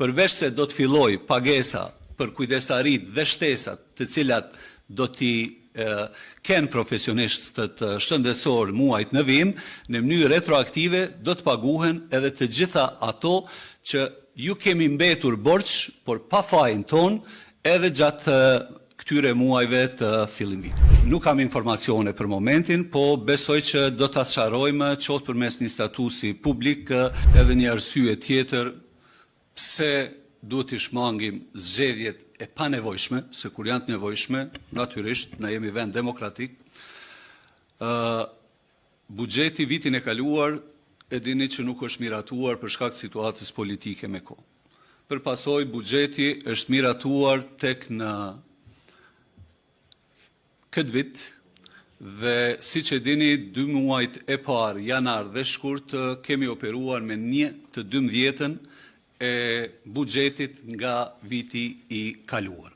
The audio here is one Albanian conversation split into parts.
Përveç se do të fillojë pagesa për kujdestaritë dhe shtesat të cilat do t'i kenë profesionistët shëndetësorë muajt në vijim, në mënyrë retroaktive do të paguhen edhe të gjitha ato që ju kemi mbetur borxh, por pa fajin tonë, edhe gjatë këtyre muajve të fillimvitit. Nuk kam informacione për momentin, po besoj që do ta sqarojmë qoftë përmes një statusi publik, edhe një arsye tjetër pse duhet t'i shmangim zgjedhjet e panevojshme, se kur janë të nevojshme, natyrisht, na jemi vend demokratik, ë buxheti vitin e kaluar e dini që nuk është miratuar për shkak të situatës politike me kohë. Për pasojë buxheti është miratuar tek në këtë vit dhe siç e dini dy muajt e parë janar dhe shkurt kemi operuar me një të dymbëdhjetën e buxhetit nga viti i kaluar.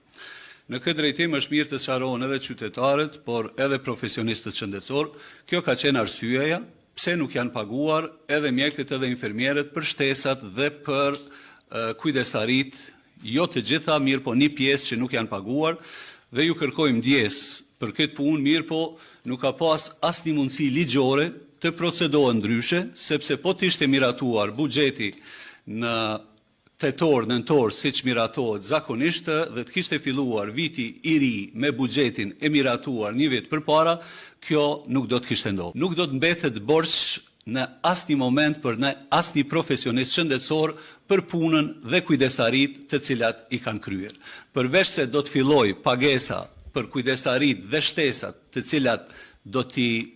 Në këtë drejtim është mirë të sqarohen edhe qytetarët, por edhe profesionistët shëndetësorë, kjo ka qenë arsyeja pse nuk janë paguar edhe mjekët edhe infermierët për shtesat dhe për kujdestaritë, jo të gjitha, mirëpo një pjesë që nuk janë paguar dhe ju kërkojmë ndjesë për këtë punë, mirëpo nuk ka pas asnjë mundësi ligjore të procedohet ndryshe, sepse po të ishte miratuar buxheti në tetor, nëntor, siç miratohet zakonisht dhe të kishte filluar viti i ri me buxhetin e miratuar një vit përpara, kjo nuk do të kishte ndodhur. Nuk do të mbetet borxh në asnjë moment për në asnjë profesionist shëndetësor për punën dhe kujdestaritë të cilat i kanë kryer. Përveç se do të fillojë pagesa për kujdestaritë dhe shtesat të cilat do t'i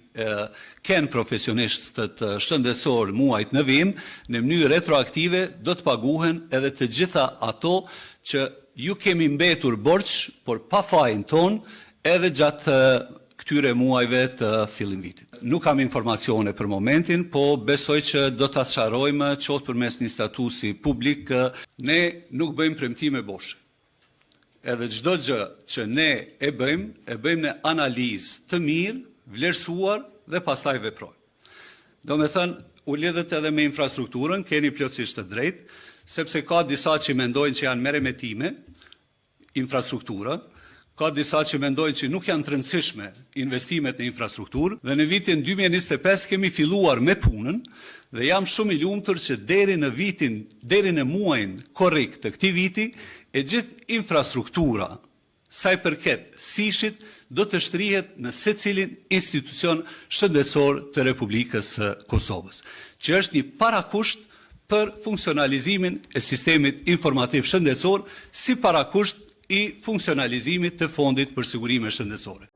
kenë profesionistët shëndetësorë muajt në vijim, në mënyrë retroaktive do të paguhen edhe të gjitha ato që ju kemi mbetur borxh, por pa fajin tonë, edhe gjatë këtyre muajve të fillimvitit. Nuk kam informacione për momentin, po besoj që do ta sqarojmë qoftë përmes një statusi publik. Ne nuk bëjmë premtime boshe. Edhe çdo gjë që ne e bëjmë, e bëjmë në analizë të mirë, vlerësuar dhe pastaj veprojmë. Domethënë, u lidhët edhe me infrastrukturën, keni plotësisht të drejtë, sepse ka disa që mendojnë që janë meremetime, infrastruktura, ka disa që mendojnë që nuk janë të rëndësishme investimet në infrastrukturë dhe në vitin 2025 kemi filluar me punën dhe jam shumë i lumtur që deri në vitin deri në muajin korrik të këtij viti e gjithë infrastruktura sa i përket SISH-it do të shtrihet në secilin institucion shëndetësor të Republikës së Kosovës, që është një parakusht për funksionalizimin e sistemit informativ shëndetësor si parakusht i funksionalizimit të Fondit për Sigurime Shëndetësore.